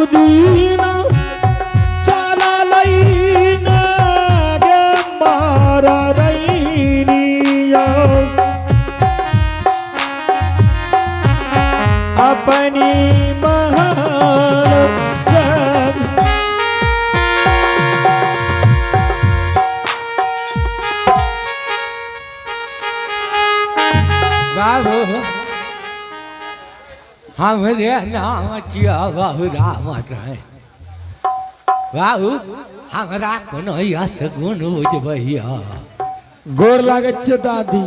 दिन चला लईने गे मारा रैनिया। अपनी महान सब। बाबू, हमरे नाम छियौ राम रहे। बाबू, हमरा कोनो यश गुण बुझबैया? गोर लागै छियै दादी।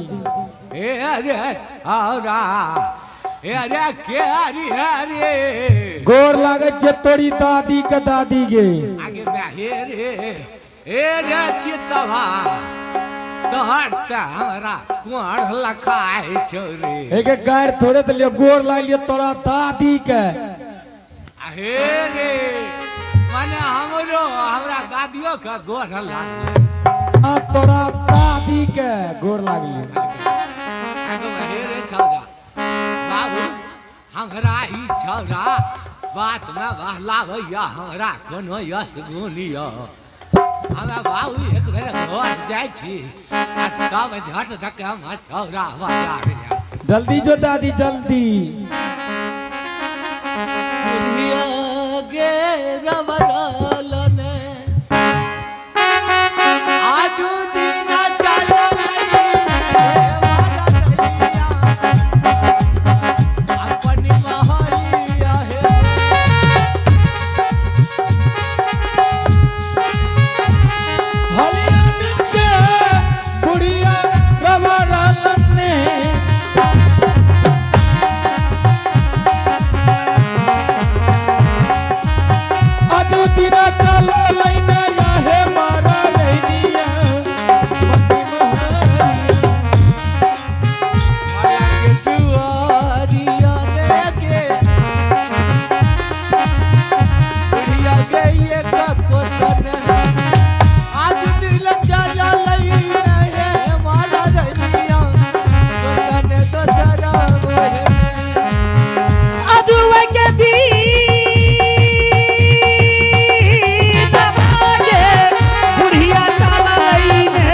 ए अरे छौरा, ए अरे के हरी हरे। गोर लागै छियै तोरी दादी के दादी गे। आगे हे रे, ए रे चितवा, तोहर तऽ हमरा कुआर लखाय छौ रे। एके गारि थोड़े तऽ लियो, गोर लागलियो तोरा दादी के। हे रे, माने हमरो हमरा दादियो के गोर लागल? आ तोरा दादी के गोर लागलियो। आगे हे रे छौरा, बाबू, हमरा ई छौरा बात में बहलाबैया, हमरा कोनो यश गुण यऽ? हमे बाबू एक बेर घर जाइ छी आ तब झट धक हम छौरा बजाबैया। जल्दी जो दादी, जल्दी। बुढ़िया गे रबरल ने, आजू दिन चलल अपन महलिया हे। हलियन के बुढ़िया रबरल ने। आजू दिन चल लैने हे मारा रैनिया अपनी महान। माया के दुआरिया रे गे, बुढ़िया गे ये कोसन, आज दिल चलल हे मारा रैनिया, दोसन दोसरा मोहे। अजुआ के दिन गे बुढ़िया चाला लईने,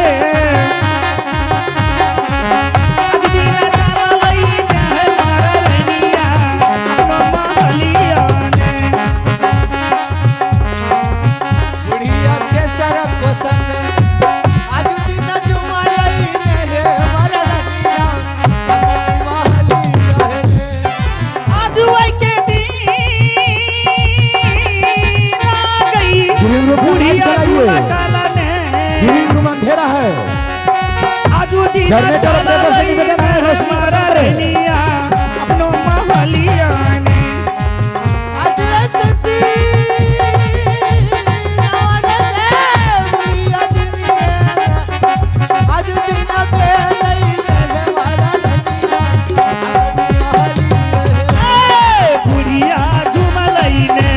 आज दिन चाला लईने मारा रैनिया अपनो महलिया ने। बुढ़िया के सर कोसन, आज दिन जुमाई रे मारा रैनिया महलिया हे। अजुआ के दिन आ गई ग्रीन रूम बुढ़िया चलाइए। चाला ने। ग्रीन रूम अंधेरा है। आजू दिन जनरेटर चाला ऑपरेटर से निवेदन है, रोशनी मारा प्रदान करें। रैनिया अपनो महलिया ने। आज सती आज दिन पे नहीं मारा रैनिया। बुढ़िया झुमलैने,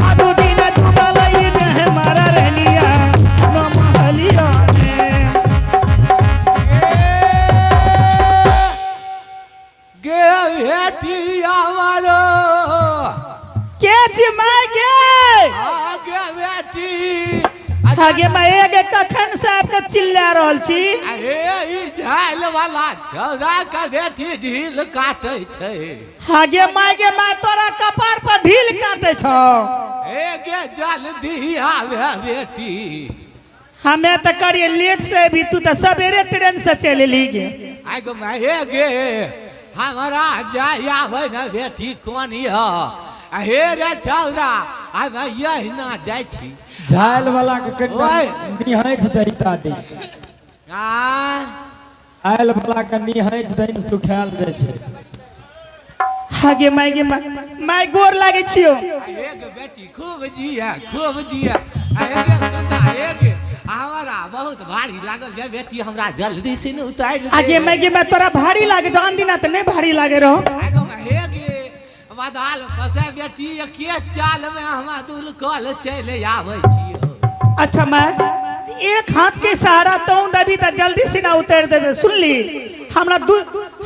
आदू दिन झुमलैने मारा रहनिया नो महलिया ने। गे भेटी हमारो। के छी माय गे? आगे बेटी। आगे माय गे, कखन से आपके चिल्ला रहल छी? हे, ई झाल वाला छौरा के बेटी ढील काटै छै। आगे माय गे माय, तोरा कपार पर ढील काटे छौ? हे गे, जल्दी आवे बेटी। हमें तो करिए लेट से भी, तू तो सवेरे ट्रेन से चल ली गे। आगो माय हे गे, हमरा जाय आबै ने बेटी, कोन यऽ? हे रे छौरा, आब यही ना जाइ छी। झाल वाला के कनिटा ओए। निहाइच दही दादी। आ। आयल वाला के निहाइच दही, सुखायल जाइ छै। आगे माय गे माय, माय गोर लागे छियो। हे गे बेटी, खूब जिया, खूब जिया। हे गे सुना, हे गे, हमरा बहुत भारी लागल जे बेटी, हमरा जल्दी से ने उतारि दे। आगे माय गे माय, तोरा भारी लागे? जान दिना तऽ नहीं भारी लागे रहो। आगो हे गे, बदाल फसे बेटी, एके चाल में हम दुल कल चलि आबै छी। अच्छा मैं एक हाथ के सहारा तो दबी तऽ जल्दी से ना उतार दे। सुनली, हमरा दू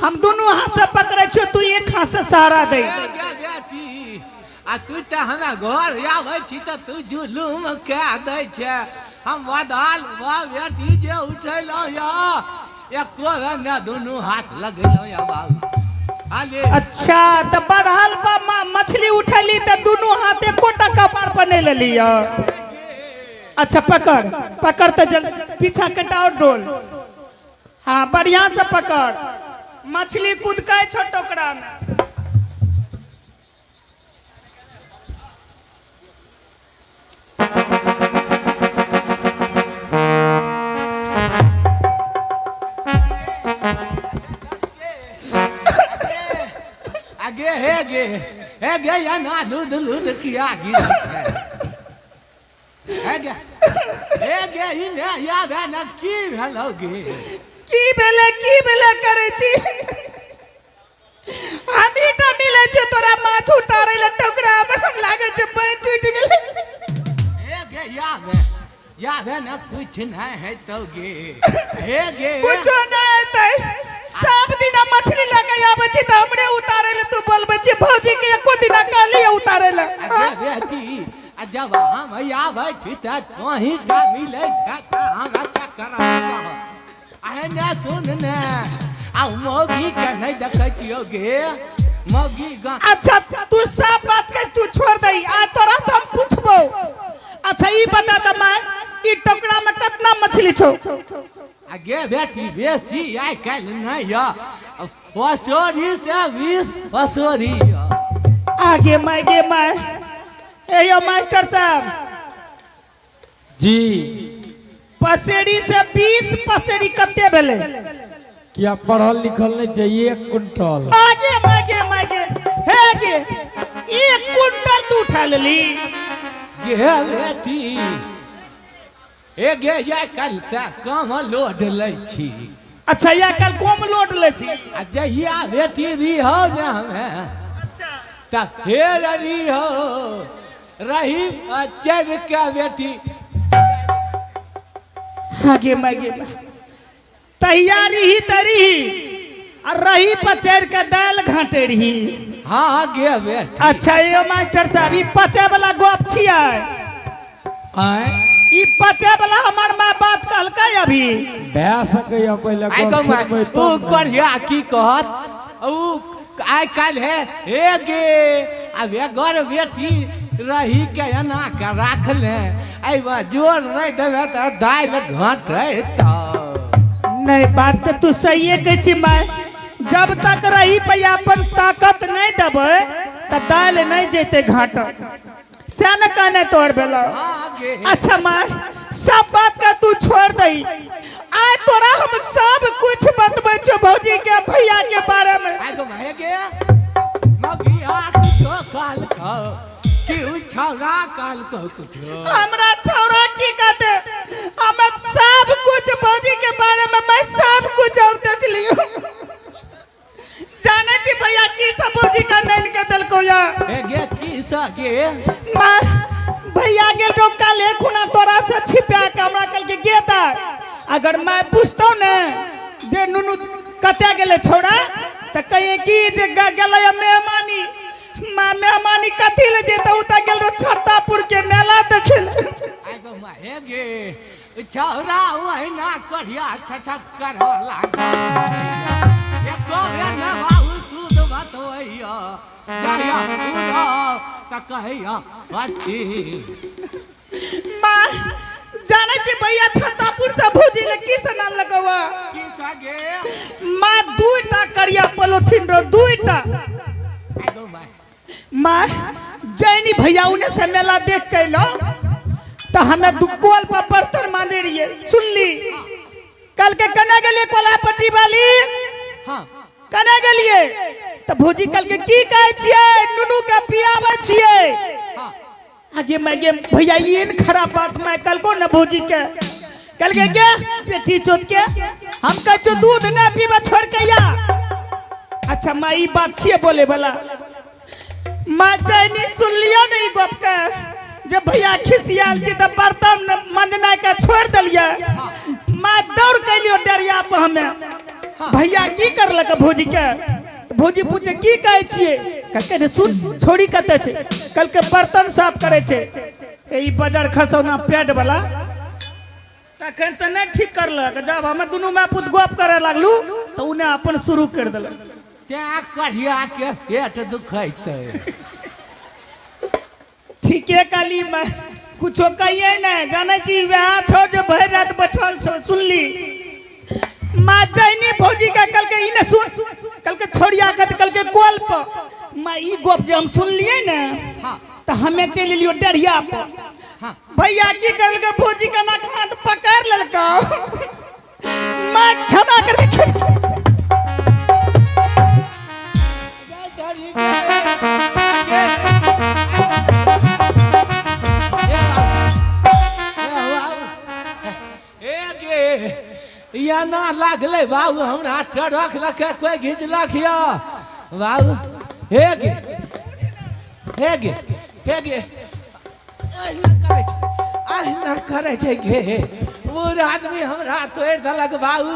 हम दोनों हाथ से पकड़े छियो, तू एक हाथ से सहारा दे। हे गे बेटी, आ तू तऽ हमरा घर आबै छी तऽ तू जुलूम कए दै छै। हम बदल बा बेटी जे उठेलहुँ यऽ, एको बेर ने दुनू हाथ लगेलहुँ यऽ बाबू। आले। अच्छा, तऽ बदहल पर मछली उठेली तऽ दुनू हाथ एकोटा कपार पर नहीं लेली। अच्छा, पकड़ पकड़ तऽ जल पीछा कटा और डोल। हाँ, बढ़िया से पकड़, मछली कुदकै छौ टोकरा में। आगे हे गे, हे गे, या ना लुद लुद किया गिर छै? हे गे, हे गे, ई ने याद है ना की भेलौ गे? की भेलै, की भेलै करै छी? हम ईटा मिलै छै तोरा माछ उतारै ले टोकरा में, लागै छै पैर टूटि गेलै। हे गे, याद है, याद है ना, कुछ नहीं है तो गे, हे गे। कुछो नहि हेतै। सब दिना मछली लए के आबै छी तऽ हमरे उतारै ले तू बोलबै छी, भौजी के एको दिना कहलियै उतारै ले? अगे बेटी, आ जब हम आबै छी तऽ तोही टा मिलै छै तऽ हम क्या करब? आहे ने, सुन ने, आ मौगी के नहीं देखै छियौ गे, मौगी गा। अच्छा, तू सब बात के तू छोड़ दही, आ तोरा से हम पूछबो। अच्छा, ई बता त मैं, ई टोकरा में कितना मछली छौ? आगे बेटी, बेसी आइ काल्हि नहीं यऽ, पसोरी से 20 पसोरी यऽ। आगे my, गे my. ए यो मास्टर साहब। जी। पसेरी से 20 पसेरी कते भेलै? किया, पढ़ल लिखल नहीं चाहिए? 1 कुंटल। आगे my, गे my, गे, हे गे, 1 कुंटल तू उठा लेली? गे बेटी, हे गे, आइ काल्हि तऽ कम लोड लै छी। अच्छा, या कल कम लोड लै छी। आ जहिया बेटी रिहौ ने हमे, तऽ फेर रिहौ रही चढ़ के बेटी। आगे my, गे my, तहिया रही त रही आ रही पर चढ़ के दालि घाटे रही। हाँ गे बेटी। अच्छा यो मास्टर साहब, ई पचे वाला गप छियै? आय? ई पचे वाला हमर माँ बात कहलकै अभी? भए सकैया, पहिले आइ गप गौ माय, सुनबै उ तब ने। कोढ़िया की कहत? उ आइ काल्हि हे, हे गे, आब एगर बेटी रही के एना के राखले, एहिमे जोर नहि देबै तऽ दालि घटै तऽ। नहीं, बात तऽ तू सहिए कहै छी माय। जब तक रही पे अपन ताकत नहीं देबै तऽ दालि नहीं जेतै घाट से ने कहने तोड़ भेलो। हाँ गे। अच्छा माय, सब बात का तू छोड़ दही, आय तोरा हम सब कुछ बतबै छौ भौजी के भैया के बारे में। आइ गौ माय, हे गे, मगिया कुछो कहलकौ कि उ छौड़ा कहलकौ कुछो? हमरा छौड़ा की कहते? हम सब कुछ भौजी के बारे में मैं सब कुछ हम देख लियो। जाने छी भैया की सब भौजी का नैन के देलको या? हे गे, की सगे? माँ, भैया गेल तो कल खुना तोरा से छिपा के हमरा कल के गेता, अगर मैं पूछतो ने जे नुनू कते गेले छौड़ा, त कहिए कि जे गेलै मेहमानी। माँ, मेहमानी कथी ले जेता? उ त गेल रहे छत्तापुर के मेला देखे ले। आइ गौ माय, हे गे, छौड़ा ओहिना कोढ़िया छछक करऽ लागल। एको बेर ने बाबू सुध बतबैया, जाइया उड़ो तऽ कहैया बच्ची। माँ, जाने छी भैया छत्तापुर से भौजी ले की से लगवा? की सगे? माँ, दुईटा करिया पोलोथिन रो, दुईटा। आइ गौ माय। माँ, जैनी भैया उन्हें से मेला देख के अइलो तो हमें दुकोल पर बर्तन मांजे रहिए, सुनली, कल के कने गेलिए कोलापट्टी वाली? हाँ। कने गेलिए? तो भौजी कल के की कहै छियै, नुनू के पियाबै छियै। हाँ। आगे मैं गे भैया, ये न खराब बात मैं कल को न भौजी के कल के के पेटी चोत के हम कहै छियै दूध न पीबे छोड़ के या। अच्छा माँ, ई बात छियै बोले वाला? माँ चैनी, सुनलियो ने ई गप के जे भैया खिसियाल छी तऽ बर्तन मंजनाइ के छोड़ देलियै। माँ, दौड़ के डेरिया पर हमे, भैया की करलक भौजी के? भौजी पूछे, की कहै छियै? कहलकै रे सुन, छोड़ी कतऽ छै? कहलकै बर्तन साफ करै छै। ए ई बजर खसौना पेट वाला तखन से नहि ठीक करलक। जब हमे दुनू माय पुत गप करे लागलू तऽ उ ने अपन शुरू कर देलक। तें कढ़िया के पेट दुखैतै। ठीके कहली मैं, कुछो कहिए नहि। जानै छी वएह छौ जे भरि राति बैठल छौ। सुनली माँ जैनी भौजी के कहलकै ई ने सुन, कहलकै छोड़िया के, तऽ कहलकै कल पर। माँ ई गप जे हम सुनलियै ने तऽ हमे चलि एलियो डरिया पर। भैया की करलकै, भौजी के ना हाथ पकड़ लेलकै, माँ खाना करके खींच। एना लागलै बाबू हमरा ट्रक लऽ के कोइ घिचलक यऽ बाबू। हे गे हे गे हे गे, अहिना करै छै, अहिना करै छै गे। बूढ़ आदमी हमरा तोड़ि देलक बाबू।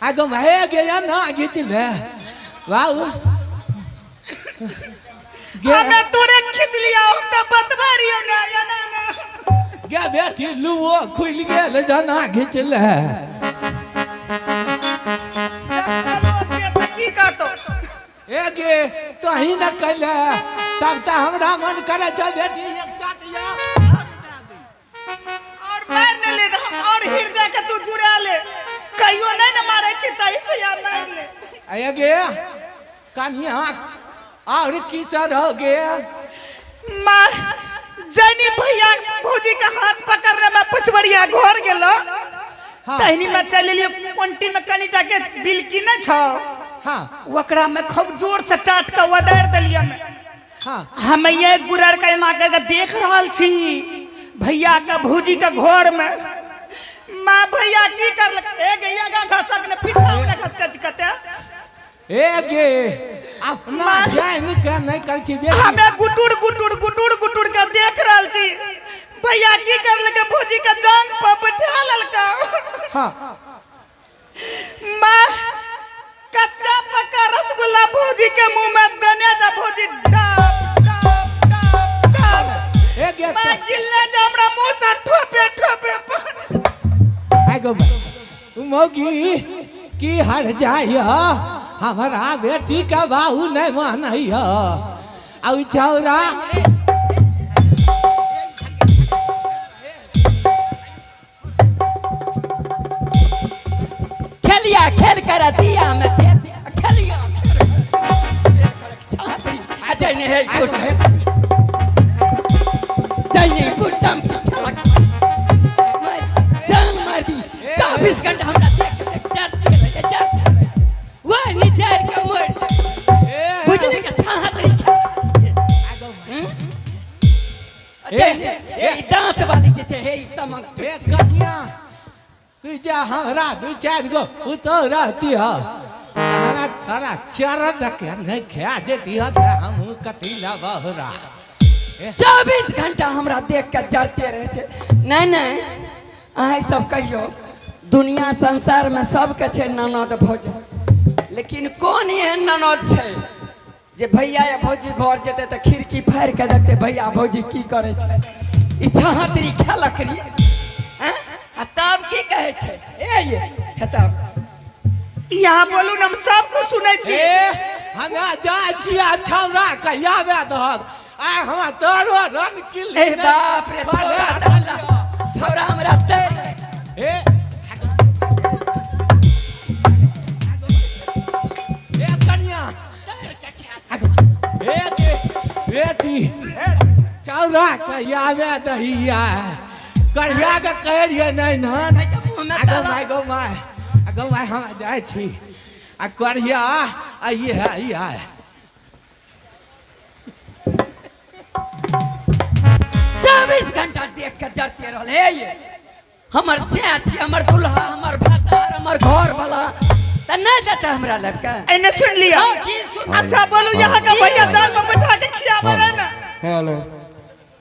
आगो हे गे, एना घिचले बाबू गे। हमे तोरे खींच लिया, हम तऽ बतबा रहियो ना या ना ना। गे बेटी, लुओ खुलि गेल जना घिचले। की कहतो? ए गे, तोही न कैले तब तऽ हमरा मन करे छै बेटी एक चाटिया और मार ने ले दे, और हृदय के तू जुड़ा ले। कहियो नहीं ने मारे छी तही से या मार ले। ए गे कनिया, और की सर हो गे? माँ जैनी भैया भौजी के हाथ पकड़ने में पछबरिया घर गेलो। तहनी में चल एलियो कोंटी में कनिटा के बिलकी न छौ। ओकरा में खूब जोर से टाट के वदार देलियै। हम ये गुरर के एना करके देख रहल छी भैया के भौजी के घर में। माँ भैया की करलक, ए गैया का घसक ने पीछा में घसक कते। ए गे, अपना जान के नहीं कर छी बेटी। हमें गुटुर गुटुर गुटुर गुटुर के देख रहल छी। भैया की करलक, भौजी के जांग पर बैठा लेलक। माँ कच्चा पक्का रसगुल्ला भौजी के मुंह में देने जा, भौजी डाब डाब डाब डाब। ए गे, माँ गिल्ले जा हमरा मुंह से ठोपे ठोपे पर। आगो मौगी की हर जाय, हमारा बेटी का बाहू नहीं मानैय आ उ छौरा। खेलिया खेल कर दिया में तेल खेलिया खेल कर छाती आ जाने हे गुट जाने गुटम खेलक मार जान मार दी। 24 घंटा हमरा देख देख डरते रहे, डरते रहे। वह निचार के मर बुझली के छात रे खेल। जाने ए दांत वाली जे छै हे ई समंग। ए कनिया, तू जा हमरा दू चारि गो पुतोह रहती ह, हमरा तोरा चरद के नहीं खा देती ह तऽ हमहूँ कथी लबहरा। 24 घंटा हमरा देख के जरते रहे छै। नहीं नहीं, अहाँ सब कहियो दुनिया संसार में सबके छै ननद भौजी, लेकिन कोन एहन ननद छै जे भैया या भौजी घर जेतै तऽ खिड़की फाड़ि के देखतै भैया भौजी की करै छै। ई छातरी खेलक री हैं? आ तब की कहै छै? ए ये हेतब यहाँ बोलू न, हम सब कुछ सुनै छी। ए हमे जाइ छी आ छौरा कहिया आबे दहक आ हमरा तोरो रन किल। ए बाप रे, छौरा तऽ हमरा, छौरा हमरा तैर। ए ए कनिया, ए गे बेटी, छौरा कहिया आबे दहिया कहिया के कह रहियै नहीं नन। नहीं, जब मुँह में आगो ताला- my, go my, आगो my, हम जाइ छी आ करिया आइए है आइए है। 24 घंटा देख के जरते रहल। हे ये हमर सैं छी, हमर दुल्हा, हमर भतार, हमर घर वाला तऽ नहीं देते हमरा लड़का। एने सुन लिया। हाँ, की सुन- अच्छा बोलू, यहाँ का भैया जान पर बैठा के खियाबे रहे ना। हेलो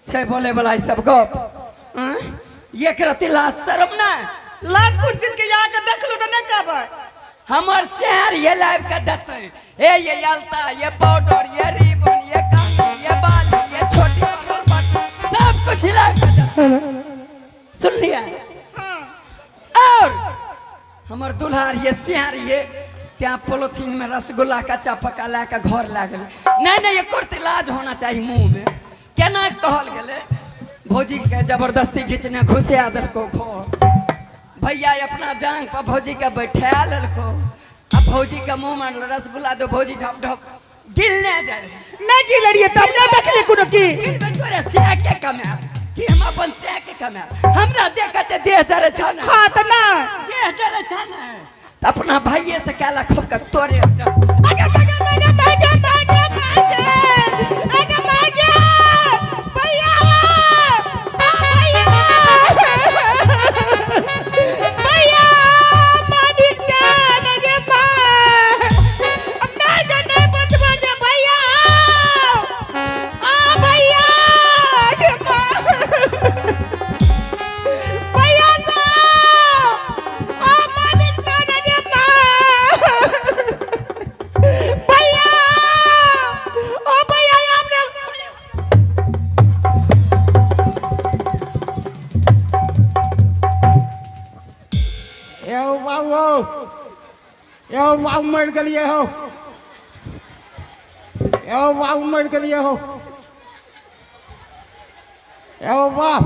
छै बोले वाला ई सब गप। हाँ? एक रति लाज शरम ना। लाज कोन चीज के? यहाँ के देखलू तो नहीं कहबै। हमर शहर ये लाइव के देते। हे ये अलता, ये पाउडर, ये रिबन, ये कान, ये बाल, ये छोटी सब कुछ लाइव के देते। सुन लिया? और हमर दुल्हा ये सियार ये त्या पोलोथीन में रसगुल्ला कच्चा पका ला के घर लागल। नहीं नहीं एकर ते लाज होना चाहिए मुंह में। केना कहल गेले भौजी के जबरदस्ती घिचने घुसिया देलको घर। भैया अपना जांग पर भौजी के बैठा लेलको। अब भौजी के मुंह में रसगुल्ला दो, भौजी ढप ढप गिलने जाए। नहीं गिल रही तब ना देखले कोनो की। गिल तोरे सिया के कमाए कि हम अपन सिया के कमाए। हमरा देखते देह जरे छाना। हां त ना देह जरे छाना त अपना भाइये से काला खप के तोरे। आगे आगे आगे आगे आगे आगे आगे आगे भैया भैया भैया मानिक जान गे मां ना जाने बचवा गे भैया आ भैया गे मां भैया जाओ आ मानिक जान गे मां भैया ओ भैया आपने यौ बाबू यौ बाबू मरि गेलियै हो, यौ बाबू मरि गेलियै हो, यौ बाप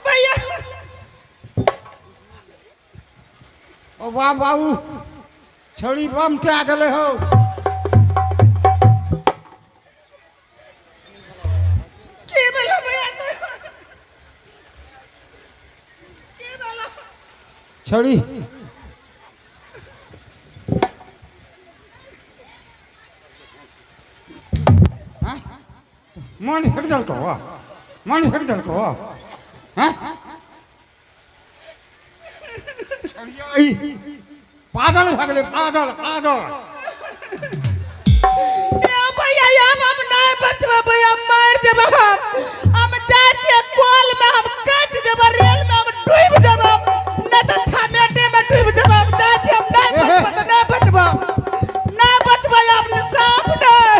भैया ओ बाप बाबू छौड़ी बम टा गेलै हो। की भेलै भैया तोरा? की भेलै? छौड़ी हाँ? मन फेंक देलकौ हो, मन फेंक देलकौ हो, हाँ? छौड़िया ई पागल भऽ गेलै, पागल पागल। ए भैया हम हम नहीं बचबै भैया, मर जेबै हम। हम जाइ छियै कल में, हम कटि जेबै, रेल में हम डूबि जेबै, नहीं तऽ थमेटे में डूबि जेबै। हम जाइ छियै, हम नहीं बचबै तऽ नहीं बचबै, नहीं बचबै हम साफ नहीं।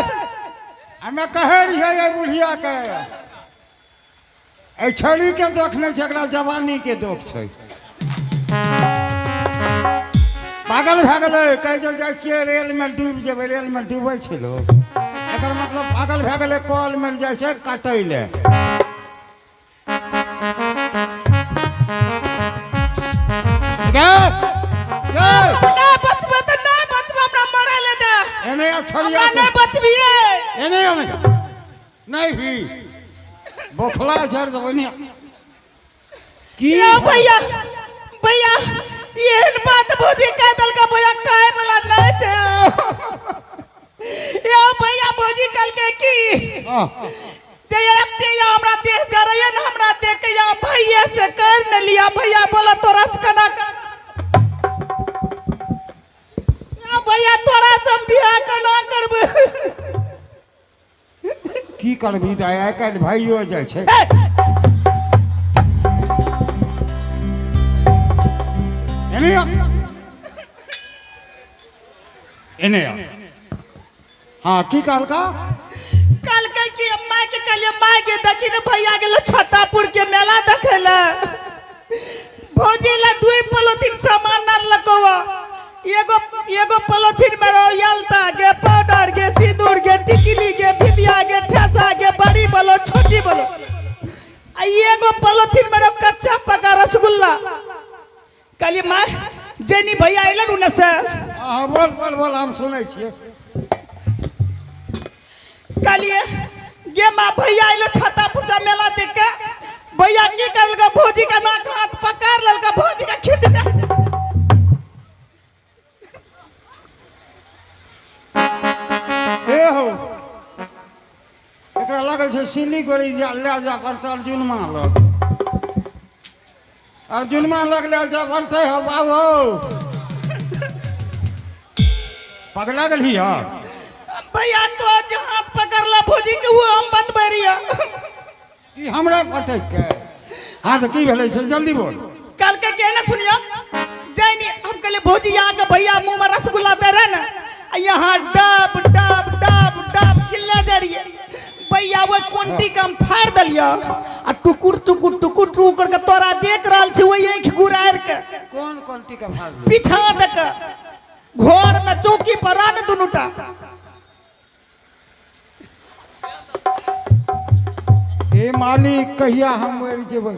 हमे कहै रहियै एहि बुढ़िया के, एहि छौड़ी के दोख नहि छै, एकरा जवानी के दोख छै। पागल भए गेलै, कहै छै जाइ छियै रेल में डूबि जेबै, रेल में डूबै छै लोक। एकर मतलब पागल भए गेलै, कल में जाइ छै काटै लए। गे, गे। नहीं बचबै तऽ नहीं बचबै, हमरा मरै लए दे। एने आ छौड़िया हमरा नहीं बचबियै। एने आ, नहीं भी बोखला झड़ देबै ने। की यौ भैया भैया एहन बात भौजी कह देलकै भैया, कहै वाला नहीं छै। यौ भैया भौजी कहलकै की हाँ। जे एते या हमरा देह जरैया ने, हमरा देख के या भैया से कर न लिया। भैया बोला तोरा से केना कर, यौ भैया तोरा से हम बियाह केना करबै? की करबी दाइ, आइ काल्हि भाइयो जाइ छै। एने आ, एने आ। हाँ की कहलका? कहलकै कि माय के कहलियै माय के देखी ने भैया गेलो छतापुर के मेला देखे ले, भौजी ला दुई पोलोथीन सामान आनलको, एगो एगो पोलोथीन में रहो गे पाउडर गे सिंदूर गे टिकली गे बिंदिया गे ठेसा गे बड़ी बोलो छोटी बोलो, आ एगो पोलोथीन में रहो कच्चा पका रसगुल्ला। कहलियै माय जेनी भैया अयलन उन्ने से। हाँ बोल बोल बोल, हम सुनै छियै। कहलियै गे माँ भैया अयलो छतापुर से मेला देख के, भैया की करलका भौजी का नाक हाथ पकड़ लेलका, भौजी का खींचने। ए हो एकरा लगै छै सिलीगुड़ी ले जा पड़तै अर्जुनमा लग, अर्जुनमा लग ले जा पड़तै। हो बाबू हो पगला गेलही हँ? भैया तो जो हाथ पकड़ला भौजी के वो हम बतबै रहियै। की हमरा पटक के हाथ की भेलै से जल्दी बोल। कहलकै के ने सुनियो जानी हम कहले भौजी यहाँ के भैया मुंह में रसगुल्ला दे रहे ना, आ यहाँ डब डब डब डब खिलने जा रही है। भैया वो कोंटी के हम फाड़ दलिया आ टुकुर टुकुर टुकुर टुकुर के तोरा देख रहल छी वही आँखि गुरार के। कोन कोंटी के फाड़? पीछा दक घर में चौकी पर आन दुनूटा। हे मालिक कहिया हम मरि जेबै?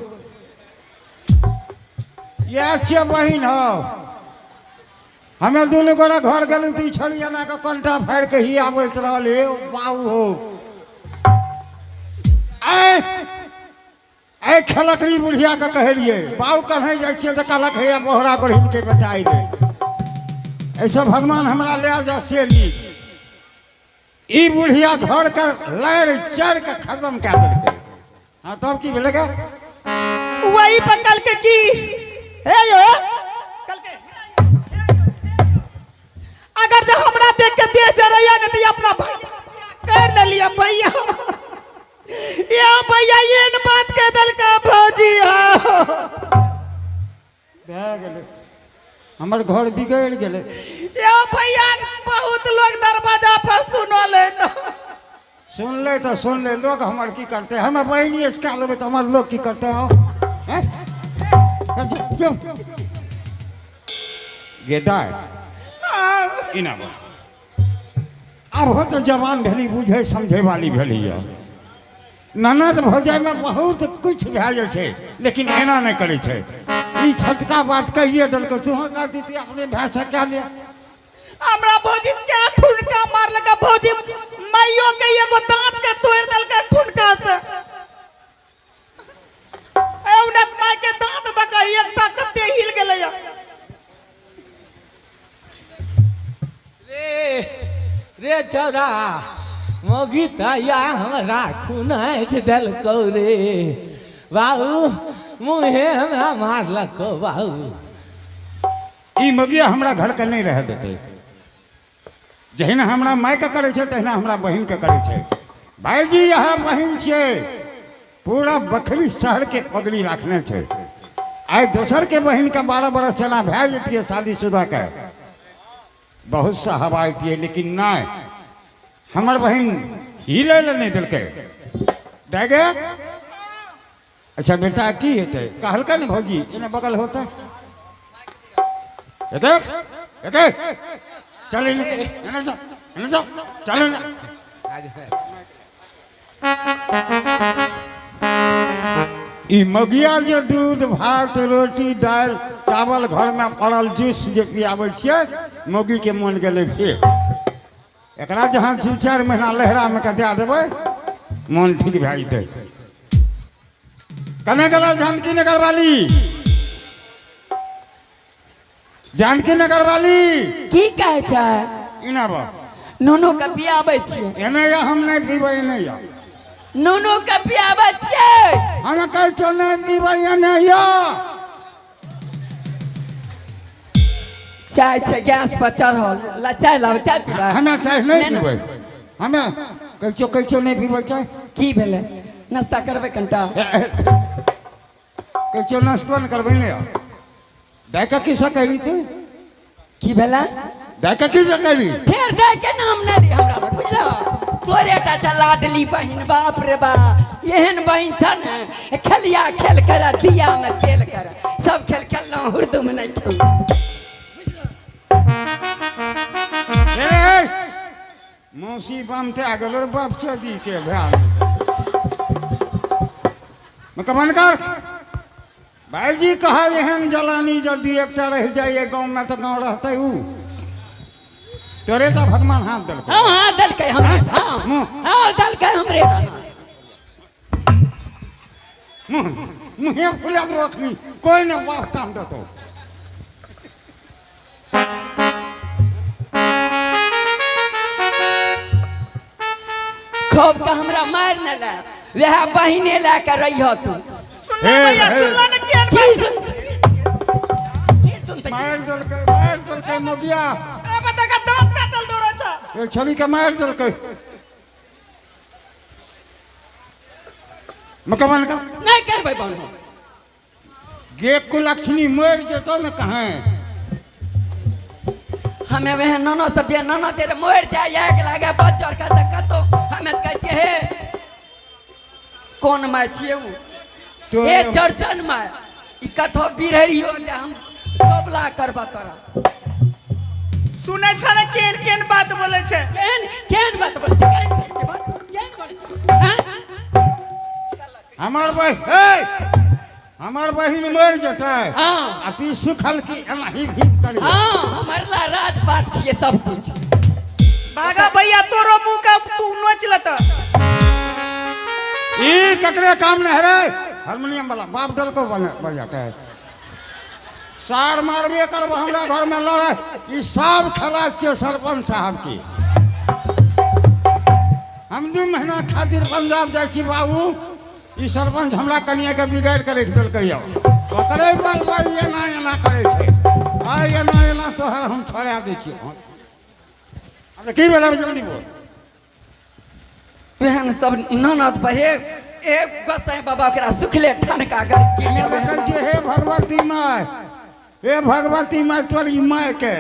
इएह छियै बहिन हौ। हमे दुनू गोरा घर गेलहुँ तऽ ई छड़ी एना कऽ कंटा फाड़ि कऽ ही आबैत रहल। हे बाबू हौ, ऐ ऐ खेलकरी बुढ़िया के कहै रहियै बाबू कन्है जाइ छियै तऽ कहलक हे बोहरा गोरहिन के बेटा अयलै। ऐसे भगवान हमरा लए जा से नीक। ई बुढ़िया घर के लड़ि चढ़ि के खत्म कए देलकै। हाँ तब की भेलै गे? वही पर कल के की हे यो कल के अगर जो हमरा देख के देह जरैया ने तो अपना भाई कर ले लिया भैया। ये भैया ये न बात कह दल का भौजी। हाँ भए गेलै, हमर घर बिगड़ि गेलै। ये भैया बहुत लोग दरवाजा पर सुनल है तो सुनले तऽ सुनले, लोग हमर की करतै? हमे बहिनी कए लेबै तऽ हमर लोग की करतै? हौ हैं? जो गेदाय इना बा। आब हो तऽ जवान भेली, बुझै समझै वाली भेली। यऽ ननद भौजाइमे बहुत कुछ भए जाइ छै, लेकिन एना नहि करै छै। ई छोटका बात कहिए देलकै, तू कहती तू अपने भाय से कए ले। हमरा भौजी क्या ठुनका मारलका भौजी, माइयो के एगो दांत के तोड़ देलका ठुनका से। ए उनक माय के दांत तक एकटा कते हिल गेलै। रे रे छौरा मौगी तैया हमरा खुनैठ देलकौ रे बाबू, मुँहे हमरा मारलकौ बाबू। ई मगिया हमरा घर के नहीं रह देतै। जहिना हमरा मायके करै छै तहिना हमरा बहिनके करै छै। भाईजी यहाँ बहिन छियै, पूरा बखरी शहर के पगड़ी राखने छै। आइ दोसर के बहिन के 12 बरस एना भए जैतियै शादीशुदा के, बहुत सा हवा अयतियै, लेकिन नहीं, हमर बहिन हिले लए नहि देलकै। गे अच्छा बेटा की हेतै? कहलकै ने भौजी एने बगल होतै। हेतै हेतै चल एने एने चल एने चल चल एने। ई मगिया जे दूध भात रोटी दालि चावल घर में पड़ल जूस जे पियाबै छियै, मौगी के मन गेलै फेर। एकरा जहाँ 2-4 महीना लहरा में के दए देबै, मन ठीक भए जेतै। कने गेलै जानकी नगर वाली? जानकी नगर वाली की कहै छै? इना बा नूनू के पियाबै छियै। एने या हम नहीं पीबै, एने या नूनू के पियाबै छियै। हम कहै छियौ नहीं पीबै, एने या। चाय छै गैस पर चढ़ल, ला चाय लाब, चाय पीबै। हमे चाय नहीं पीबै, हमे कहै छियौ कहै छियौ नहीं पीबै चाय। की भेलै? नाश्ता करबै कनिटा? कहै छियौ नाश्तो नहि करबै ने। दाइके की से कहली तू? की भेलै? दाइके की से कहली? फेर दाइ के नाम नहि ली हमरा लग, बुझलह? तोरे टा छ लाडली बहिन, बाप रे बाप एहन बहिन छ ने, खेलिया खेल कर दिया में तेल कर, सब खेल खेललहुँ, हुरदुम नहि खेललहुँ। मौसी बमते आ गेलो रे बाप चोदी के भैया। मकमन कर भाईजी कहा एहन जलानी यदि एकटा रह जाइए गाँव में तो गाँव रहते ऊ। तोरे टा भगवान हाथ देलकै। हाँ हाँ देलकै हमरे, हाँ हाँ देलकै हमरे। मुँहे फुला देबो अखनी, कोई ने बाप काम देतौ। खूब के हमरा मारि न ले, वएह बहिने लए के रहिह तू। सुनला भैया, सुनला ने केहन की सुन की सुनतै? मारि देलकै, मारि देलकै मगिया। ए बता के दांत काटल दौड़ै छ। ए छड़ी के मारि देलकै। मकबन कर नहीं करबै बन। गे कुलक्षणी मरि जेतौ ने कहें, हमे वह ननो सब ननो तेरे मोर जाय आग लागे बच्चर का त कतो। हमे त कहै छियै हे कोन my छियै उ? हे चरचन my, ई कथो बिरहरियो जे हम कबला करबा तोरा। सुनै छ ने केहन केहन बात बोलै छै। केहन केहन बात बोलै छै, केहन बोलै छै बात, केहन बोलै छै? हैं? हमर बहिन, हे हमर बहिन मरि जेतै। हाँ। आ ती सुखल की एनाही भीख करी। हाँ, हमर ला राजपाट छियै सब कुछ। भागा भैया तोरो मुंह का तू नोच लत। ई ककरे काम नहीं रे, हारमोनियम वाला बाप दल को बन बजाता है। सार मारबे करब हमरा घर में लड़ाई, ई सब खेला छियै सरपंच साहब की। हम 2 महीना खातिर पंजाब जाइ छी बाबू, ई सरपंच हमरा कनिया के बिगाड़ के रखि देलकै यौ। ओकरे बल पर एना एना करै छै, आइ एना एना तोहर हम छोड़ा दै छियौ। अरे की भेलै जल्दी बोल। एहन सब ननद बहे एक गोसाई बाबा ओकरा सुखले ठनका गर गिरिया। कहै छियै हे भगवती माय, हे भगवती माय तोरी माय के,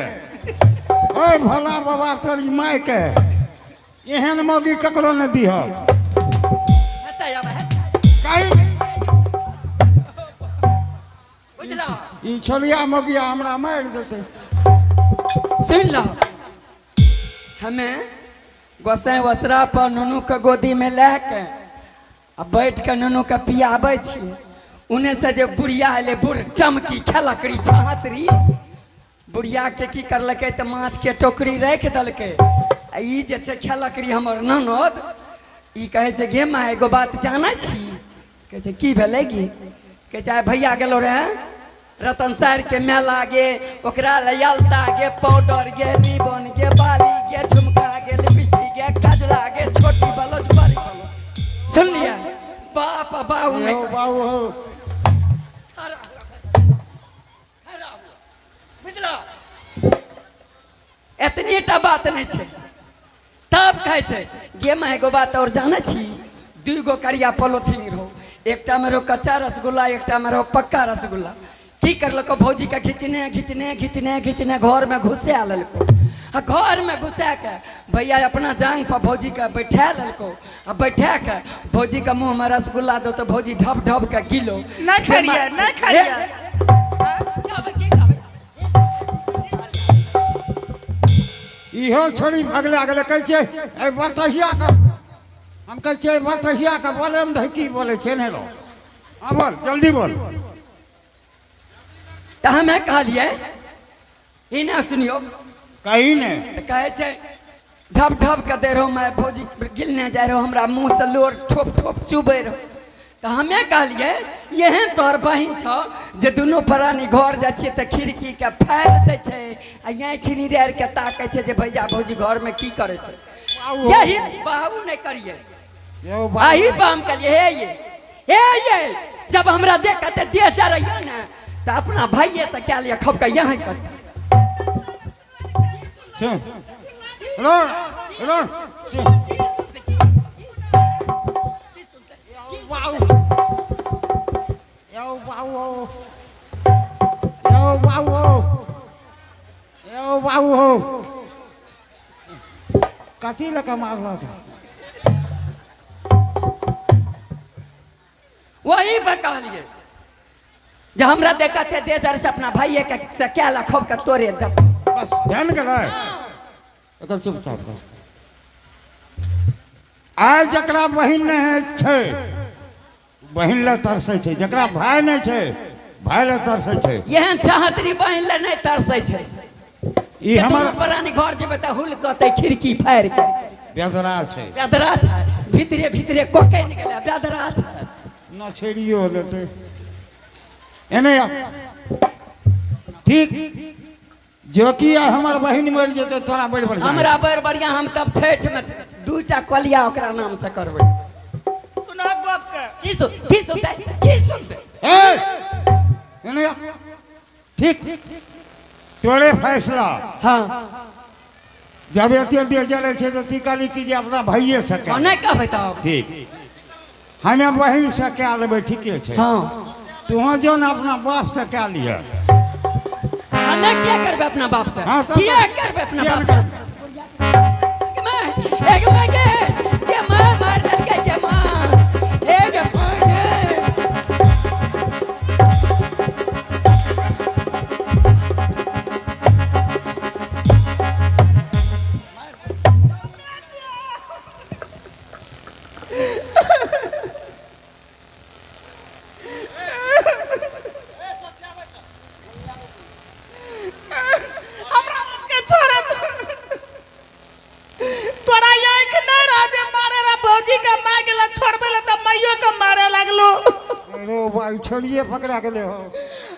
ओए भोला बाबा तोरी माय के, एहन मौगी ककरो नहि दिह। ई छोलिया मौगिया हमरा मारि देतै। सुन लहो, हमें गोसाई ओसरा पर नुनू के गोदी में लए के आ बैठ के नुनू के पियाबै छी। उन्हें से जे बुढ़िया एलै, बूढ़ टमकी खेलकरी छहतरी, बुढ़िया के की करलकै तऽ माछ के टोकरी राखि देलकै। आ ई जे छै खेलकरी हमर ननद, ई कहै छै गे माय एगो बात जानै छी? कहै छै की भेलै गे? कहै छै आइ भैया गेलो रहए रतन सार के मेला गे, ओकरा लए अलता गे, पाउडर गे, रिबन गे, बाली गे, झुमका गे, लिपस्टिक गे, कजरा गे, छोटी बलोच बड़ी बलोच। सुनलियै? बाप बाबू नहीं यौ बाबू हो। खड़ा हुआ, खड़ा हुआ। बुझलो? एतनी टा बात नहीं छै। तब कहै छै गे माय एगो बात और जानै छी? 2 गो करिया पॉलिथीन रहो, एकटा में रहो कच्चा रसगुल्ला, एकटा में रहो पक्का रसगुल्ला। की करलको भौजी के खींचने खींचने खींचने खींचने घर में घुसा लेलको। आ घर में घुसा के भैया अपना जांग पर भौजी के बैठा लेलको। आ बैठा के भौजी के मुंह में रसगुल्ला दो तो भौजी ढप ढप के गिलो। नहीं खड़िया, नहीं खड़िया। इहो छोड़ी भगला गेलै। कहै छियै ए बतहिया के, हम कहै छियै बतहिया के बोले में की बोले छै ने रो। हाँ बोल जल्दी बोल। तऽ हमे कहलियै ई ना सुनियो कही ने। तऽ कहै छै ढप ढप के दे रहो मैं भौजी गिलने जाय रहो, हमरा मुँह से लोर ठोप ठोप चुबै रहो। तऽ हमे कहलियै एहन तोहर बहिन छौ जे दुनू प्राणी घर जाइ छियै तऽ खिड़की के फाड़ि दै छै आ आँखि निरारि के ताकै छै जे भैया भौजी घर में की करै छै। यही बाबू नहि करियै। अही पर हम कहलियै हे ये, हे ये, जब हमरा देख के देह जरैया ने तऽ अपना भाइये से कए लिअ खपके यहाँ कर। सुन, रो, रो, सुन। यौ बाबू, यौ बाबू, यौ बाबू, कथी लऽ कऽ मारलक? वही पर कहलियै जे हमरा देखते दे जर से अपना भाइये के से कए ला खब के तोरे दे। बस ध्यान गेलै। एकर चुपचाप रह। आइ जकरा बहिन नहि छै बहिन लए तरसै छै, जकरा भाय नहि छै भाय लए तरसै छै। एहन चाहतरी बहिन लए नहि तरसै छै। ई जे हमर दुनू प्राणी घर जेबै तऽ हुल कहतै खिड़की फाड़ि के। बेदरा छै। बेदरा छै, भीतरे भीतरे कोकनि गेलै, बेदरा छै। नछेड़ियो लेतै। एने आ। ठीक जो कि आइ हमर बहिन मरि जेतै तोरा बड़ बढ़िया। हमरा बड़ बढ़िया। हम तब छठि में 2टा कलिया ओकरा नाम से करबै। सुना गप के। की सुन, की सुनतै, की सुनतै? ए, एने आ। ठीक तोरे फैसला। हाँ। जब एते देर चलै छै तऽ ती कहली कि जे अपना भाइये से कए। हाँ, नहि कहबै तब। ठीक हमे बहिन से कए लेबै, ठीके छै। हाँ। तोहूँ जो ने अपना बाप से कए लिह। नहीं किया करबे अपना बाप से? हाँ, तब- किया करबे अपना किया बाप नहीं से? के माँ, एक माँ के माँ मार देलकै के माँ, एक माँ के। हमरा के छोड़े तोरा आँख नहीं रह जे मारे रह भौजी के मार गेला, छोड़बे ला त माइयो के मारे लागलो। अरे भाई छोड़िए पकड़ा गेले हो।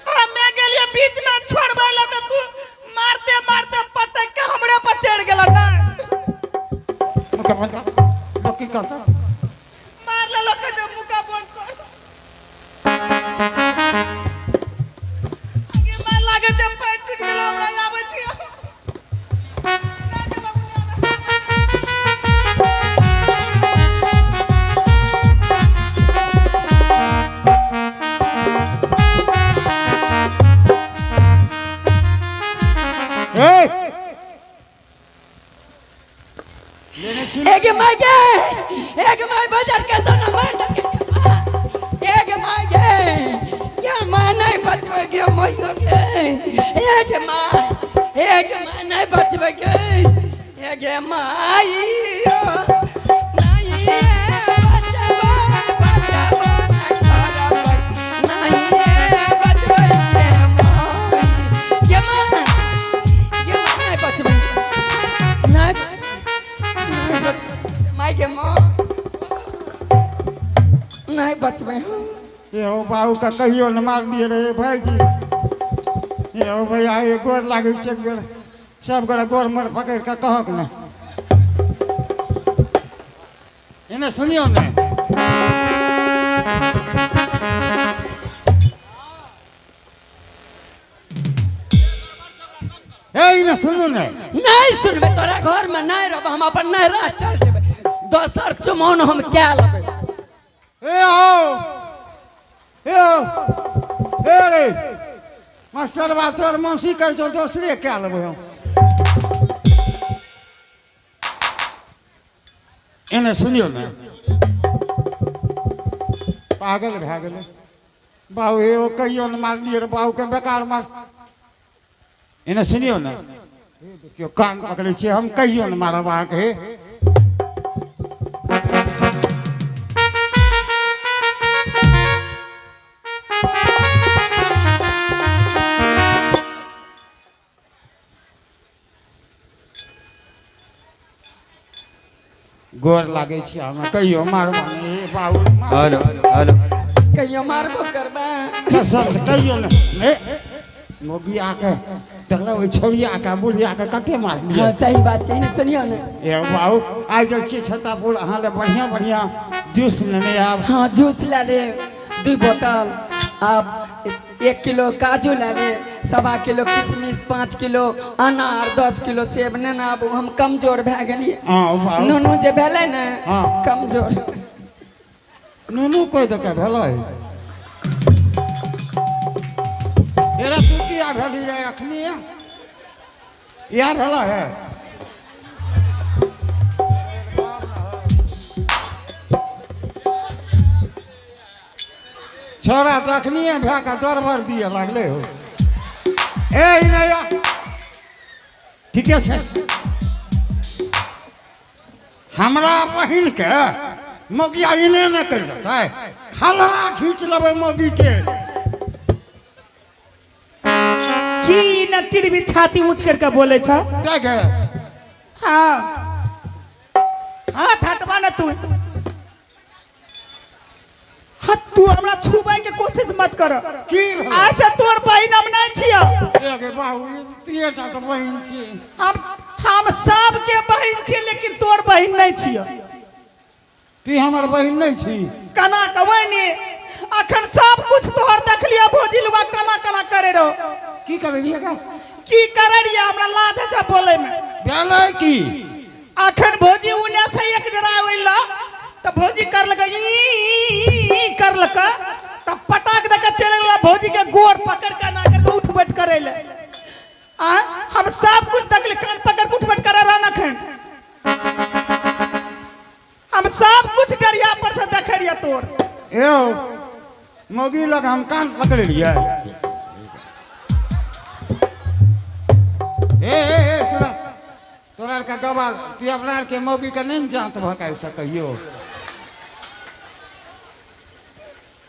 हमे गेलिए बीच में छोड़बे ला त तू मारते मारते पटक के हमरे पर चढ़ गेला ना। मुका बंद कर, लोग की करता? मार लेलो के जे मुका बंद कर। आगे मार लागे जे पैर टूट गेलो, हमरा आबै छियै। ना जे बाबू, ना। ए लेने छी। एक माँ के, एक माँ बाजार के सोना मार देलकै के माँ, एक माँ के, ये माँ नहीं बचबै के मैयो के, एक माँ, एक माँ नहीं बचबै के, एक माँ आइयो, नहीं बचबै, बचबै नहीं बचबै के माँ, ये माँ, ये माँ नहीं बचबै, नहीं, नहीं बचबै, माय के माँ नहीं बचबै हम। ये हो बाबू का कहियो न मार दिए रे भाईजी। ये हो भैया, ये गोर लागै छै एक बेर, सब गोरा गोर मोर पकड़ के कहक ने। एने सुनियो ने। ए इने सुनू ने। नहीं सुनबै, तोरा घर में नहीं रहब, हम अपन नहीं रह चल जेबै, दोसर चुमौन हम क्या लेबै। ए आओ, ए आओ, ए रे मास्टर बा तोर मौसी कहै छौ दोसरे कए लेबै हम। एने सुनियो ने, पागल भए गेलै बाबू। हे ओ कहियो ने मारलियै रे बाबू के, बेकार मार। एने सुनियो ने, हे देखियो कान पकड़ै छियै हम, कहियो ने मारब अहाँके। हे गोर लागै छी हमरा, कहियो मारब नहि। हे बाबू, मार। हेलो हेलो, कहियो मारबो करबै? कसम से कहियो ने। ए मोबिया के देखलहुँ ओहि छौड़िया के बुढ़िया के कते मारलियै। हाँ सही बात छै। ने सुनियो ने। ए बाबू, आइ जाइ छियै छत्तापुर, अहाँ लए बढ़िआँ बढ़िआँ जूस लेने आयब। हाँ जूस लए ले 2 बोतल, आ 1 किलो काजू लए ले, 1.25 किलो किशमिश, 5 किलो अनार, 10 किलो सेब नेने आबू। हम कमजोर भए गेलियै। हाँ बाबू। नुनू जे भेलै ने हाँ। कमजोर। नुनू कोइ दऽ के भेलै? हेरा तू किया भेली रे अखनी? इएह भेलै है? छोड़ा तऽ अखनिए भए कऽ दरबर दिअ लागलै हो। ए ई नहि आ। ठीके छै, हमरा बहिन के मौगिया इने नहि करि देतै, खलरा खींच लेबै मौगी के। की न टिड़बी छाती ऊंच करके बोले छ? देख। हाँ हाथ हटवा ना तू, हाँ तू हमरा छुबै के कोशिश मत कर। की भेलै? आज से तोर बहिन हम नहीं छियो। गे बाबू, ई तीएटा तऽ बहिन छियै। हम सबके बहिन छियै, लेकिन तोर बहिन नहीं छियो। ती हमर बहिन नहीं छी? कना कबै ने, अखन सब कुछ तोहर देखलियो भौजी लुगा कना कना करे रहो। की करे रहियै गे? की करे रहियै, हमरा लाज छै बोले में। भेलै की? अखन भौजी उने से एक जरा अइला त भौजी कर लगा ई कर लगा, त पटाक दे के चल गेला भौजी के गोर पकड़ के ना करके उठ बैठ करे ले। आ हम सब कुछ देखले, कान पकड़ के उठबट करा रहा खन। हम सब कुछ डरिया पर से देखे रहिए तोर। ए मौगी लग हम कान पकड़ लिया। ए ए ए सुना, तोरा के गवा तू अपना के मौगी के नहीं जात भकाय सकहियो।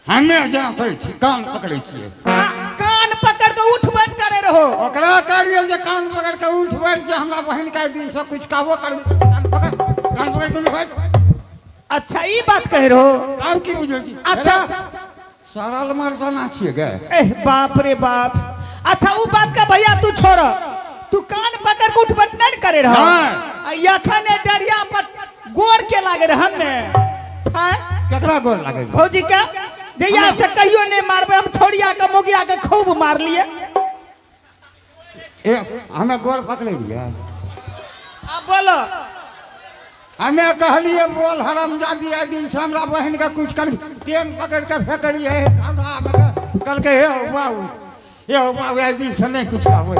हमे जाते छी, कान पकड़ै छियै। कान पकड़ के उठ बैठ करे रहो। ओकरा करियो जे कान पकड़ के उठ बैठ, जे हमरा बहिन के दिन से कुछ कहबो कर, कान पकड़, कान पकड़ के उठ बैठ। अच्छा ई बात कह रहो। आब की बुझै छी? अच्छा। सरल मर्दाना छियै गे। एह बाप रे बाप। अच्छा ऊ बात का भैया तू छोड़, तू कान पकड़ के उठ बैठ नहीं करे रहो। हाँ। आ यखन डरिया पर गोड़ के लागे रहे हमें। हाँ? केकरा गोड़ लागे? भौजी के जहिया से कहियो नहीं मारबे, हम छोड़िया के मोगिया के खूब मार लिए। ए हमें गोड़ पकड़े लिए। अब बोलो। हमें कहलिए बोल हरामजादी, आइ दिन से हमरा बहिन के कुछ कर टेंग पकड़ के फेंकलिए खधा में के, कहलकै हे बाबू, हे बाबू, आइ दिन से नहीं कुछ कहबै।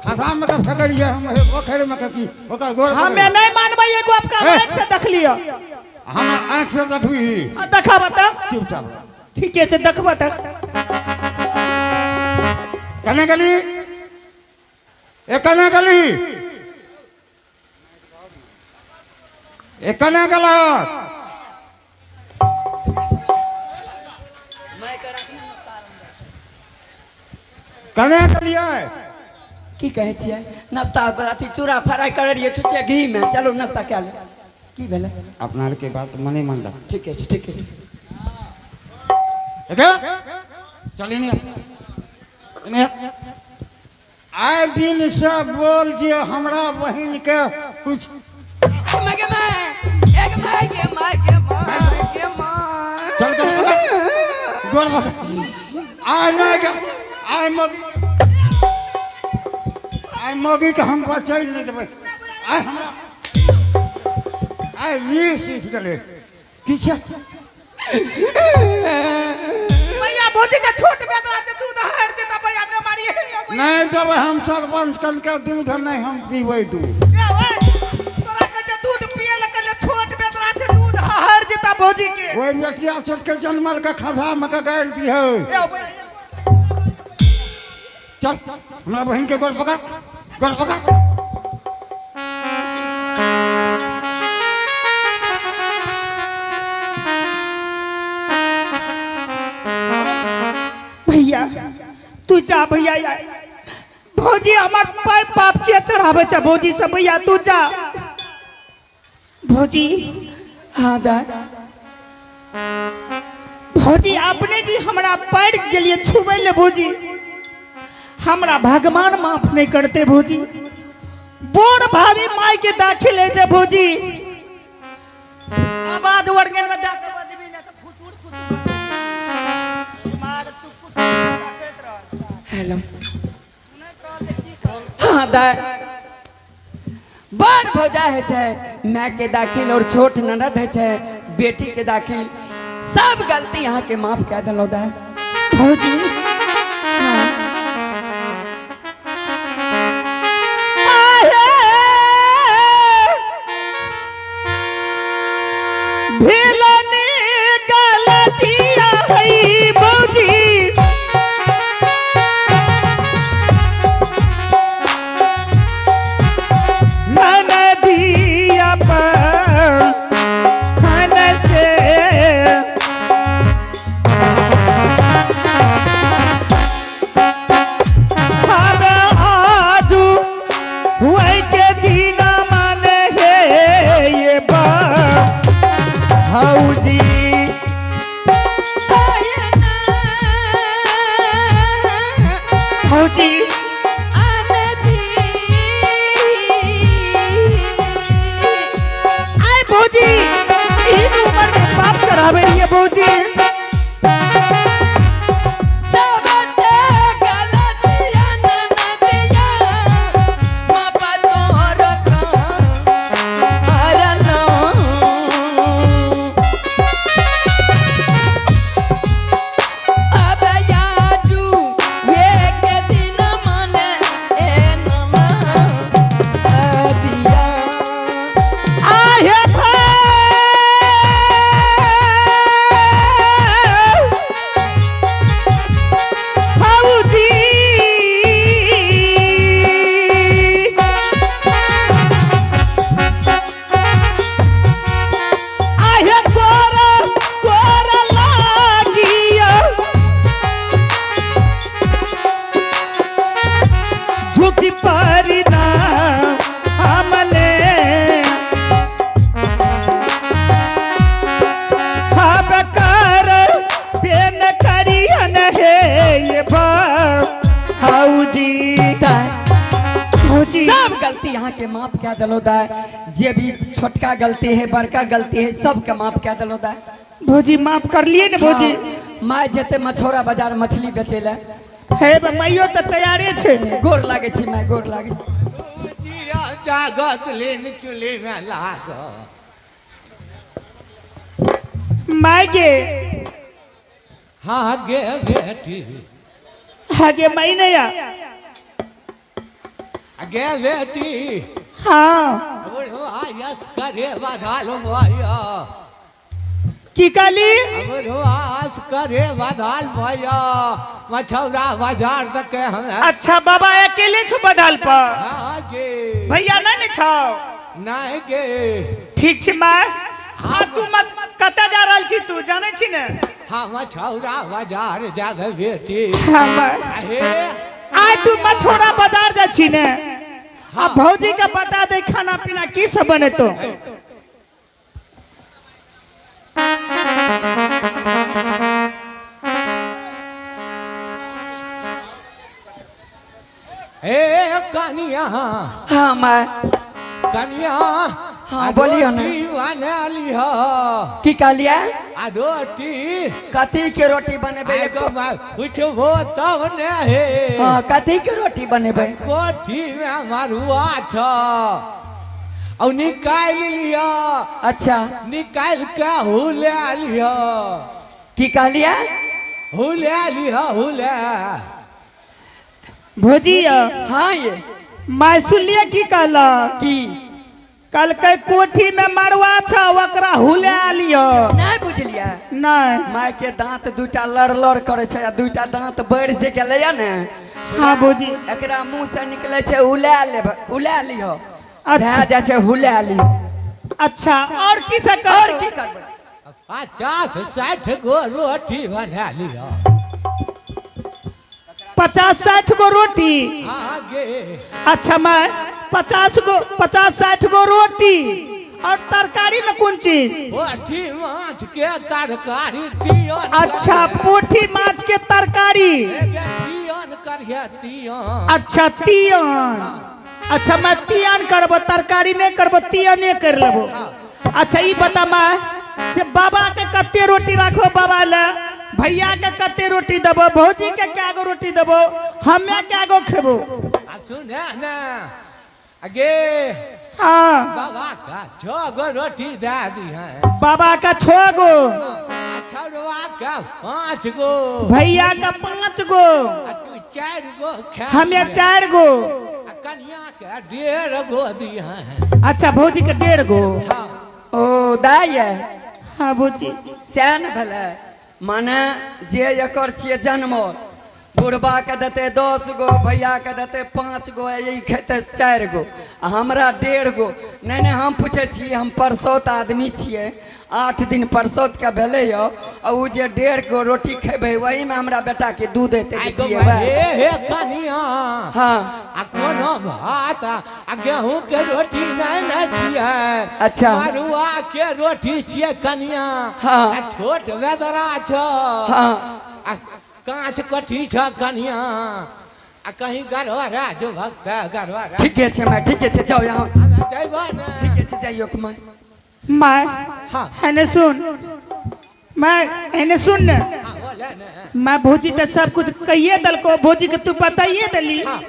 खधा में के फेंकलिए हम, हे पोखरि में के की ओकर गोड़ पकड़। हमें नहीं मानबै एगो आपका आँख से देखलियो। हम आँख से देखबी। देखा बता। चुपचाप। ठीक है, देखबा तक। कने गली? ए कने गली? ए कने गला? कने गलिए? की कहै छियै? नाश्ता अथी चूड़ा फ्राई करे रहियै छुछे घी में। चलो नाश्ता कए ले। की भेलै? अपना के बात मने मन रख। ठीक है, ठीक है। चल इने आए दिन से बोल जे हमरा बहिन के कुछ। मगे मैं एक मागे मागे मागे मां। चल चल गोड़ पकड़। आए नहीं के आए मगी, आए मगी के हम बचै नहीं देबै। आए हमरा आए वीर सीख गेलै। की छै? भैया भौजी के छोट बेदरा छै, दूध हार जेता भैया ने मारिए। नहीं देबै हम सरपंच कन के दूध नहीं हम पीबै दूध। तोरा के जे दूध पिए ल कहले छोट बेदरा छै, दूध हार जेता भौजी के। ओइ बेटिया छोट के जनमल के खधा में के गाड़ि दिहै। चल हमरा बहिन के गोड़ पकड़, गोड़ पकड़। भैया तू जा भैया, यार भौजी हमार पाय पाप के चढ़ावे छ भौजी से। भैया तू जा भौजी। हाँ दा भौजी अपने जी हमरा पैर गेलिए छुबै ले भौजी, हमरा भगवान माफ नहीं करते भौजी। बोर भाभी माई के दाखिल है जे भौजी। आवाज वर्गन में दाखिल बजबी ना तो फुसुर फुसुर मार टुकुर ताकैत रह। हेलो हाँ दा बड़ भौजा है छै माय के दाखिल और छोट ननद है छै बेटी के दाखिल, सब गलती यहाँ के माफ कह दिलो दा भौजी। अब याजू ये के दिन मन ए ना। कए देलहुँ दाय। जे भी छोटका गलती है बड़का गलती है सबके माफ कए देलहुँ दाय। भौजी माफ कर लिए ने भौजी। हाँ, माय जेते मछौरा बाजार मछली बेचै लए। हे बा माइयो तऽ तैयारे छै। गोर लागै छी माय, गोर लागै छी। जागत लीन चुली में लाग। My गे। हाँ गे बेटी। हाँ गे माई नया। गे बेटी। हाँ। बुढ़वा यश करे बधाल भैया। की कहली? बुढ़वा यश करे बधाल भैया मछौरा बाजार तक हमें। अच्छा बाबा अकेले छो बधाल पर? हाँ गे। भैया नहीं ने छो? नहीं गे। ठीक छै my. हाँ तू मत कतऽ जा रहल छी तू जानै छी ने? हाँ मछौरा बाजार जाबे बेटी। हाँ my. हे। आइ तू मछौरा बाजार जा छी ने? आ भौजी के बता दे खाना पीना की सब बनेतो। ए कनिया। हाँ my. कनिया। हाँ, बोलियो ने। रोटी बना लिह। की कहलियै? आ रोटी। कथी के रोटी बनेबै? आइ गो my, पुछबो तब ने हे। हाँ, कथी के रोटी बनेबै? कोठी में मरुआ छ। औ निकालि लिअ। अच्छा। निकालि के हुला लिअ। की कहलियै? हुला लिअ, हुला। भौजी। हाँ ये। My सुनलियै की कहलक? की? कहलकै कोठी में मरुआ छ ओकरा हुला लिअ। नहीं बुझलियै? नहीं। My के दांत दूटा लड़ लड़ करे छै आ दूटा दांत बढ़ि जे गेलैया ने। हाँ भौजी। एकरा मुंह से निकले छै हुला लेब, हुला लिअ। अच्छा। भए जाइ छै हुला लिअ। अच्छा और की सब करबै? और की करबै? 50-60 गो रोटी बना लिअ। 50-60 गो रोटी? हाँ गे। अच्छा my 50-60 गो रोटी और तरकारी में कौन चीज? पोठी माछ के तरकारी तियन। अच्छा पोठी माछ के तरकारी। तियन करिहे तियन। अच्छा तियन। अच्छा मैं तियन करबो तरकारी नहीं करबो तियने कर लेबो। अच्छा ई बता मैं से बाबा के कते रोटी राखो बाबा ले, भैया के कते रोटी देबो, भौजी के कै गो रोटी देबो, हमें कै गो खेबो? आ सुने ने अगे। हाँ। बाबा का 6 गो रोटी दे दी है। बाबा का 6 गो। छौड़वा का 5 गो। भैया का 5 गो। आ तू 4 गो खा। हमें 4 गो। आ कन्या के 1.5 गो दी है। अच्छा भौजी के 1.5 गो। हाँ। ओ दाय है। हाँ भौजी। सएह ने भेलै माने जे एकर छियै जन्मल बुढ़बा के देतै 10 गो, भैया के देतै 5 गो, ई खेतै 4 गो आ हमरा 1.5 गो। नहीं नहीं हम पूछै छी हम परसौत आदमी छियै, 8 दिन परसौत के भेलै यऽ आ उ जे 1.5 गो रोटी खेबै वहीमे हमरा बेटाके दूध एतै जे पिएबै। हे हे कनिया। हाँ। आ कोनो भात आ गेहूँ के रोटी नहीं ने छियै। अच्छा। मरुआ के रोटी छियै कनिया। हाँ। आ छोट वेदरा छ। हाँ। आ कांच कठी छ कनिया। आ कहीं गरवरा जो भक्त गरवरा। ठीके छै माय, ठीके छै, जाउ यहाँ। जइबो ने। ठीके छै, जाइयो my. My. हाँ। एने सुन my, एने सुन ने। हाँ, बोले ने। मैं भौजी तो सब कुछ कहिए दलको, भौजी के तू बताइए दली। हाँ।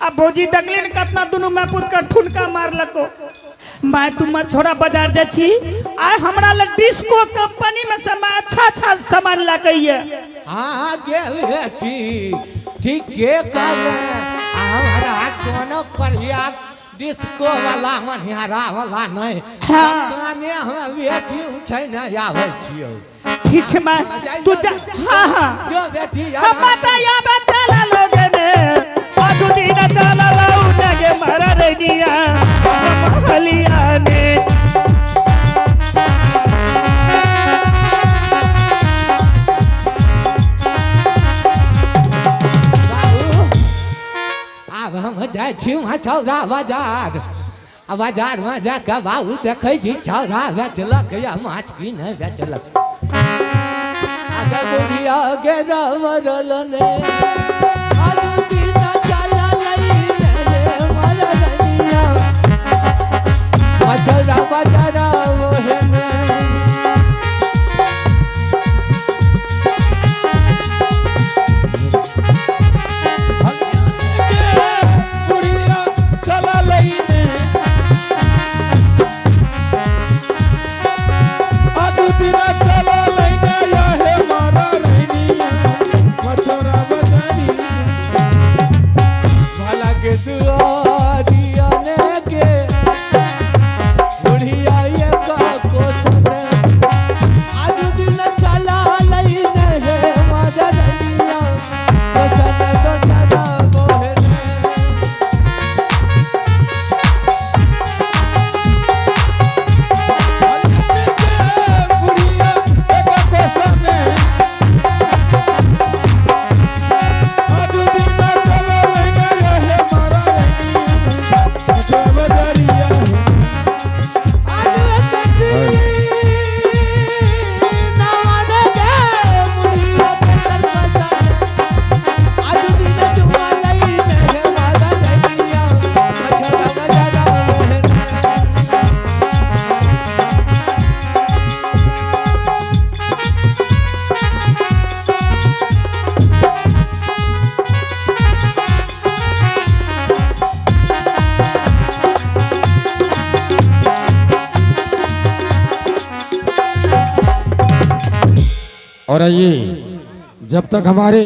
अब भौजी देखली ने कतना दुनू मैं पुत के ठुनका मारलको। मैं तू मछोड़ा बाजार जा छी आइ हमरा लग डिस्को कंपनी में से मैं अच्छा अच्छा सामान लाके। हाँ गे बेटी ठीक के कहले हमरा कोनो करिया डिस्को वाला मनिहारा वाला नहीं। हाँ। काने हम बेटी उठै नहीं आबै छियौ। ठीक छै माय तू जा। हाँ हाँ। जो बेटी हम माता या बच्चा लोगे ने पाछू दिन चला लौट के मर रहिया हलिया ने। आब हम जाइ छी मछौरा बाजार। आ बाजार में जाके बाबू देखै छी छौड़ा बेचलक या माछ की नहीं बेचलक। आगे बुढ़िया गे रमरल ने आलू दिन चला लई रे मर रनिया। मछरा बजरा मोहने। बुढ़िया चला लईने आदु दिना चला लईने या हे मारा रैनिया मछोरा बजारी भला के दुआरिया ने के बुढ़िया ये का कोसने आज दिन चला लईने हे मारा रैनिया कोसने तो चला मोहने। बुढ़िया एक कोसने आदु दिना चला लईने या हे मारा रैनिया मछोरा बजारिया और ये जब तक हमारे